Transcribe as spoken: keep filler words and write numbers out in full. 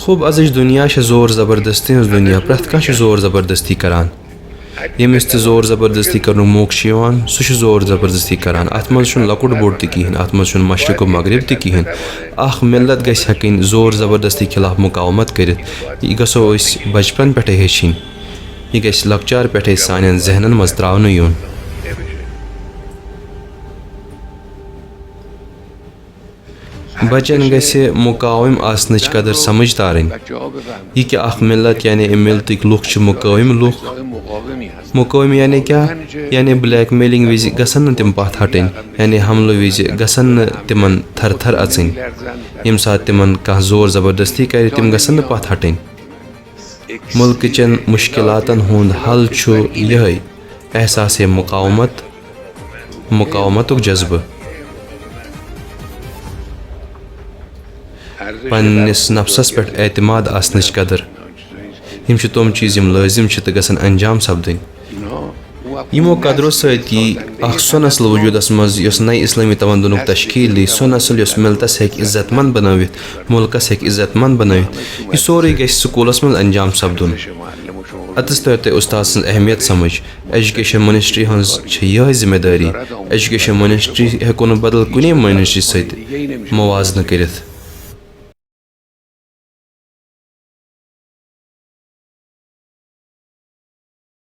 خوب، ازٕچ دُنیا چھےٚ زور زبردستی ہٕنٛز دُنیا۔ پرٛٮ۪تھ کانٛہہ چھُ زور زبردستی کران۔ ییٚمِس تہِ زور زبردستی کرنُک موقعہٕ چھُ یِوان، سُہ چھُ زور زبردستی کران۔ اتھ منٛز چھُنہٕ لۄکُٹ بوٚڑ تہِ کِہیٖنۍ، اتھ منٛز چھُنہٕ مشرق و مغرب تہِ کِہیٖنۍ۔ اکھ ملت گژھِ ہٮ۪کٕنۍ زور زبردستی خلاف مقاومت کٔرِتھ۔ یہِ گژھو أسۍ بچپن پٮ۪ٹھے ہیٚچھِنۍ۔ یہِ گژھِ لۄکچار پٮ۪ٹھے سانٮ۪ن ذہنن منٛز ترٛاونہٕ یُن۔ بچن گژھِ مقاوم آسنٕچ قدر سمجھ تارٕنۍ۔ یہِ کہِ اکھ ملت یعنی امہِ ملتٕکۍ لُکھ چھِ مقاوم لُکھ۔ مقاوم یعنی کیٛاہ؟ یعنی بلیک میلنگ وِزِ گژھن نہٕ تِم پتھ ہٹٕنۍ، یعنی حملہٕ وِزِ گژھن نہٕ تِمن تھر تھر اژٕنۍ۔ ییٚمہِ ساتہٕ تِمن کانٛہہ زور زبردستی کرِ، تِم گژھن نہٕ پتھ ہٹٕنۍ۔ ملکہٕ چٮ۪ن مشکلاتن ہُنٛد حل چھُ یِہوٚے احساسِ مقاومت، مقاومتُک جذبہٕ، پننِس نفسس پٮ۪ٹھ اعتماد آسنٕچ قدر۔ یِم چھِ تِم چیٖز یِم لٲزم چھِ تہٕ گژھن انجام سپدٕنۍ۔ یِمو قدرو سۭتۍ یی اکھ سۄ نسل وجودس منٛز یۄس نَوِ اسلٲمی تمدنُک تشکیل دی، سۄ نسل یۄس ملتس ہیٚکہِ عزت مند بنٲوِتھ، ملکس ہیٚکہِ عزت مند بنٲوِتھ۔ یہِ سورُے گژھِ سکوٗلس منٛز انجام سپدُن۔ اتس ترِ تۄہہِ استاد سٕنٛز اہمیت سمجھ۔ ایجوکیشن منسٹری ہٕنٛز چھےٚ یِہے ذمہ دٲری۔ ایجوکیشن منسٹری ہیٚکو نہٕ بدل کُنے منسٹری سۭتۍ موازنہٕ کٔرِتھ۔